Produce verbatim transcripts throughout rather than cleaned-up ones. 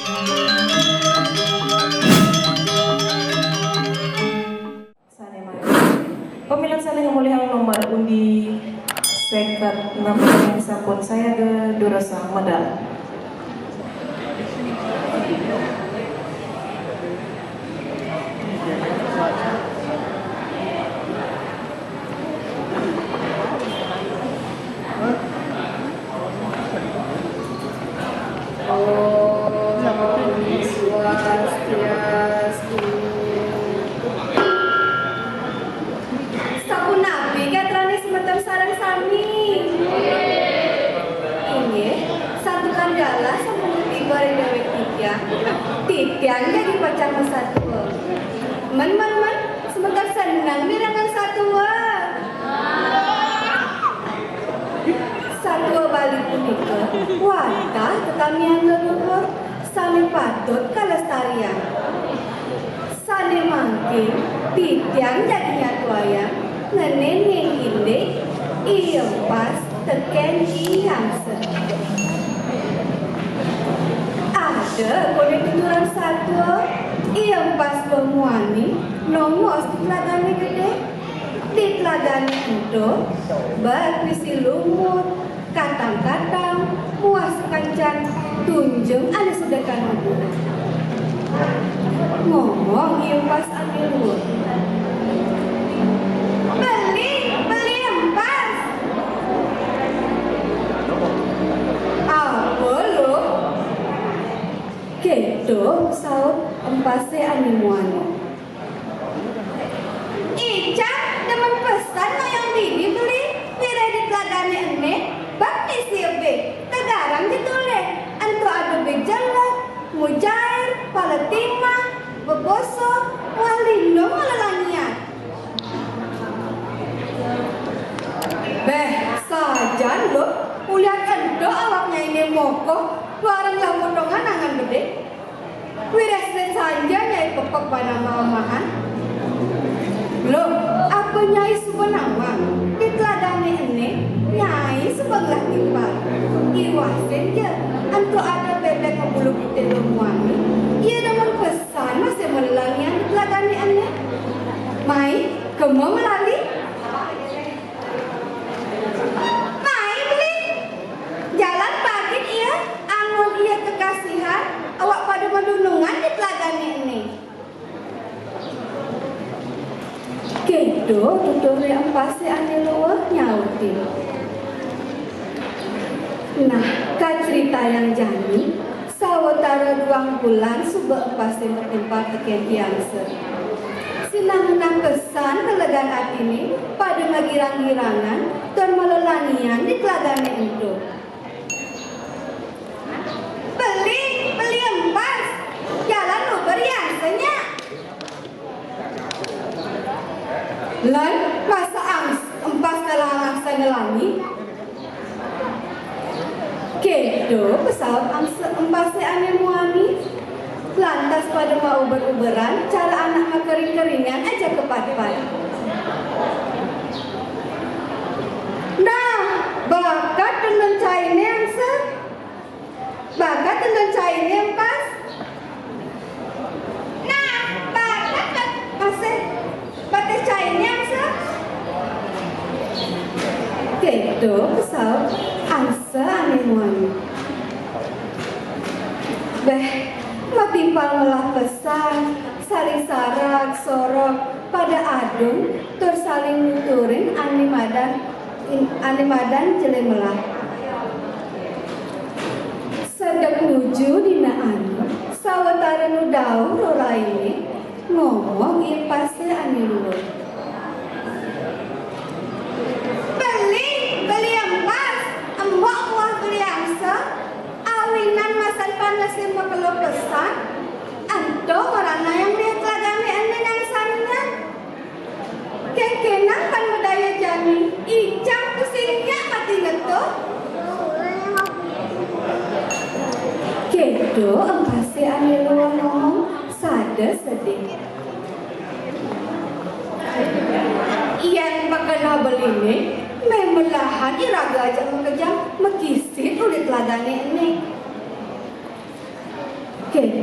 Sané mangkin. Pamiarsa sané ngamolihang, nomer undi seket enem sampun sayaga durusang medal. Om Swastiastu. Sapunapi gatrané semeton sareng sami? Inggih, santukan galah sampun katiba ring déwék titiang. Titiang jagi pacang masatua. Men, men, men, semeton seneng mirengang satua? Satua Bali punika wantah tetamian leluhur sané patut kalestariang. Sané mangkin titiang jagi nyatuayang ngenénin indik I Empas tekén I Angsa. Ada koné tuturan satua, I Empas Luh Muani nongos di Telagané Gedé. Di telagané ento, bek misi lumut, katang-katang, muah sakancan tunjung ané sedekan mabunan. Ngomong I Empas ané luur. "Beli, beli Empas." "Apa, Luh?" Kéto saut Empasé ané muani. "Icang demen pesan ngoyong dini, Beli, wiréh di telagané ené, bek misi ebé, tegarang ja tulih, ento ada bé jelek, mujair, pala timah, beboso, muah lindung lelangian." "Béh, sajan, Luh, ulian ento awak nyainé mokoh, wareng lah potongan angan bedik. Wiréh sanja nyai pepek bana maemahan. Luh, apa nyai suba nawang? Di telagané ené, nyai suba ngelah timpal. Iwasin ja, ento ada bébék mabulu putih Luh Muani. Ia demen pesan masih malelangian di telagané ené. Mai, kema malali." "Mai, Beli. Jalan pagit ia, anggon ia kekasihan, awak pada madunungan di telagané ené." Kéto tuturé Empasé ané luur nyautin. Nah, kacritayang jani, sawatara duang bulan suba Empasé matimpal tekén I Angsa. Sinah ngenah pesan kalegan atiné pada magirang-girangan tur malelangian di telagané ento. "Beli, beli Empas, jalan uber I Angsa nyak." "Lan, masa Angsa, Empas kalah Angsa ngelangi?" Kéto pasaut Angsa, Empasé ané muani. Lantas pada mauber-uberan cara anak makering-keringan ajaka patpat. "Nah, bakat tundun cainé Angsa. Bakat tundun cainé Empas. Nah, bakat bat-, masih batih cainé Angsa." Kéto pasaut Angsa ané muani. Béh, matimpal melah pesan, saling sarag, sorog, pada adung, tur saling nuturin ané madan, ané madan jelé melah. Sedek nuju dina anu, sawatara nu dauh rorainé, ngomong I Empasé ané luur. "Beli, beli Empas, embok muah beli Angsa, awinan masan panesé makelo pesan, ento maranayang di telagané ené nangsannya. Kénkénang pan madaya jani, icang tusing nyak mati ngetuh." Kéto Empasé ané luur ngomong sada sedih. "Yén pakena beliné, méh melahan iraga ajak makejang, makisid uli telagané ené."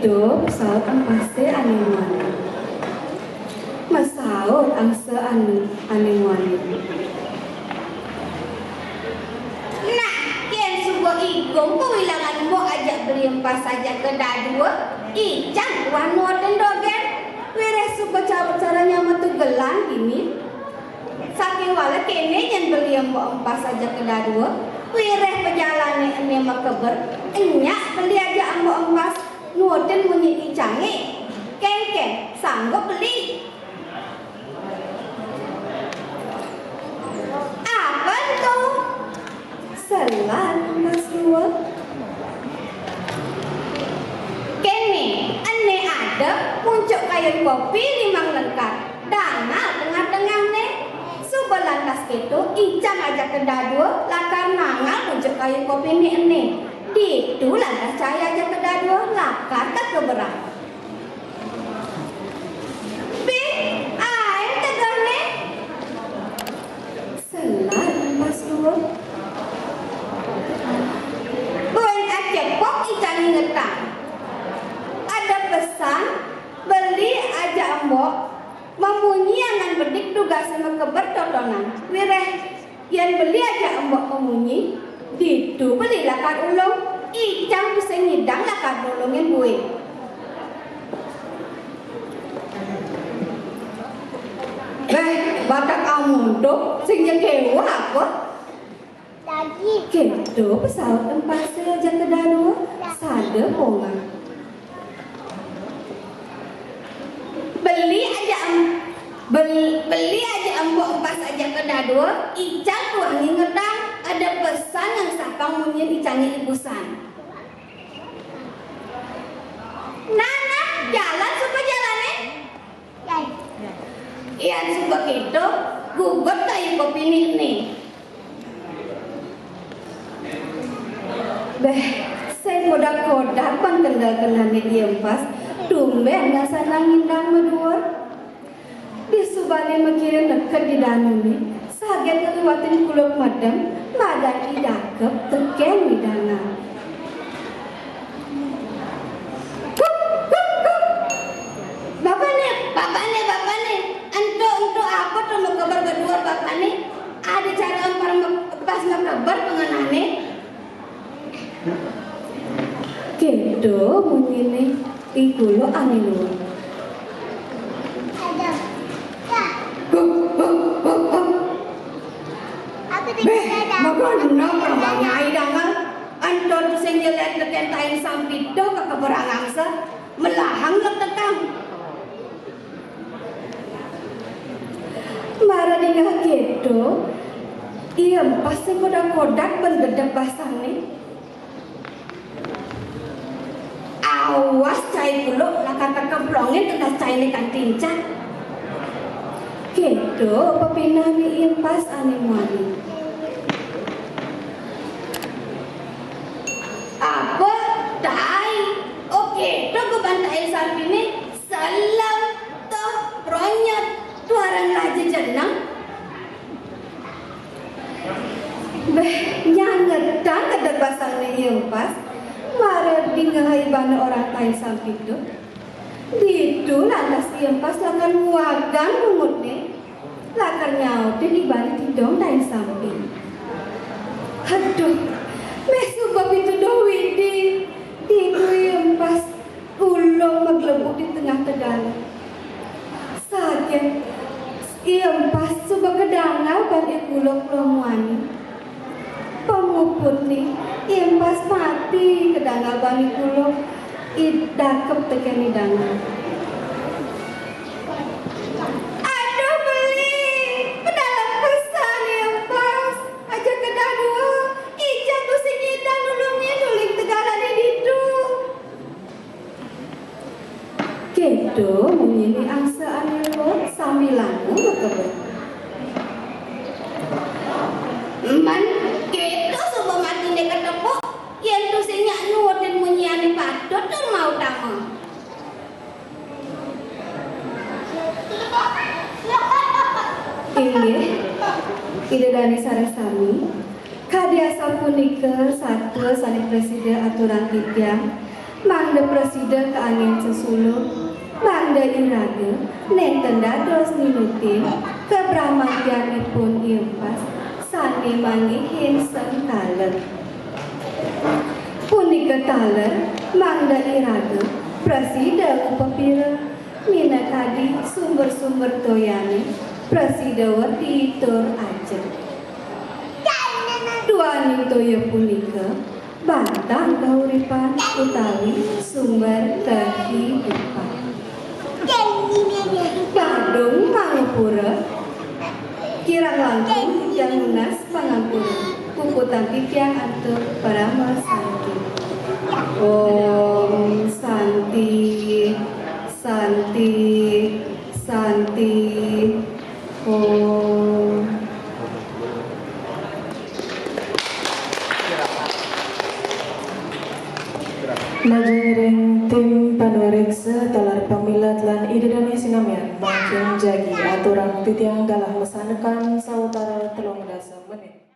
Duh, saut empasé ané muani. Masaut angsa anu ané muani. Nah, yén suba igung pawilangan embok ajak beli empas ajaka dadua, icang tuah nuutin dogén. Wiréh suba cara-cara nyama tugelan dini. Sakéwala kéné yén beli embok empas ajaka dadua, wiréh pajalané ené makeber, nyak beli ajak embok empas nuutin munyin icangé. Kénkén, sanggup beli? Apa ento? Selan empas dua. Kéné, ené ada pucuk kayun kopi limang lengkar. Dangal tengah-tengahné. Suba lantas kéto, icang ajaka dadua lakar nangal pucuk kayun kopiné ené. Ditu lantas cai ajaka dadua lakar kakeberan. Bih, aén tegehné? Selan empas dua. Buin acepok icang ingetang. Ada pesan, beli ajak embok, mamunyi angan bedik tugasé makeber totonan. Wiréh Yén beli ajak embok mamunyi, ditu beli lakar ulung, icang tusing nyidang lakar nulungin buin. Béh, bakat amuntuk, sing ja kéweh apa? Kéto pasaut empasé ajaka dadua, sada pongah. Beli ajak em-, bel-, beli ajak embok empas ajaka dadua, icang tuah ngingetang, ada pesan nang sapang munyin icangé ibusan. Nah, nah, jalan suba jalané. Yén suba kéto, gugut kayun kopiné ené. Béh, sing kodak-kodak pang kendel-kendel I Empas, tumbén ngasana ngindang maduur. Disubané makirin neked di danuné, saget ngliwatin kuluk medem, madan I Dakep tekén I Dangal. Kup, kup, kup. Bapané, bapané, bapané. Ento, ento apa to makeber baduur bapané? Ada cara empas ma-, empas makeber pangenané? Kéto munyiné I Kuluk ané luung. Béh, magenep rembangnya I Dangal. Ento tusing jelék tekén tain sampituh kakeberang angsa, melahang lek tekang. Mara dingeh kéto, I Empas sing kodak-kodak ban gedeg basangné. Awas cai kuluk lakar kakeblongin tetas cainé kanti encak. Kéto pepinehné I Empas ané muani. Apa? Tai? Oh, kéto guban tai sampiné, selem, toh, ronyot, tuaran laja jeneng. Béh, nyangetang gedeg basangné I Empas, mara dingeh ibané orang tai sampitu. Ditu lantas I Empas lakar nguagang mungutné, lakar nyautin ibané tidong tain sampi. Aduh, méh suba pituduh Widi, ditu I Empas ulung maglebug di tengah tegal. Saget I Empas suba kadangal ban I Kuluk luh muani. Pamuputné, I Empas mati kadangal ban I Kuluk, I Dakep tekén I Dangal. Aduh, beli, pedalem pesan I Empas, ajaka dadua, icang tusing nyidang nulungin uling tegalané ditu. Kéto munyiné angsa ané luung sambilanga makeber. Men kéto suba matiné katepuk, yén tusing nyak nuutin munyi ané patut tur mautama. Inggih, Ida dané sareng sami, kadi asapunika satua sané prasida aturang titiang, Mangda prasida kaanggén sesuluh, mangda iraga nénten dados ninutin kabrahmatianipun I Empas sané manggihin sengkala. Punika taler mangda iraga prasida ngupapira minakadi sumber-sumber toyané prasida werdi tur ajeg. Duaning toya punika bantang kahuripan utawi sumber kahidupan. Badung mangapura, kirang langkung titiang nunas pangampura. Puputang titiang antuk parama santi. Om Santi, Santi, Santi. Om. Majeng ring tim panuréksa taler pamilet lan Ida Dané sinamian, mangkin jagi aturang titiang galah masandekan sawatara telung dasa menit.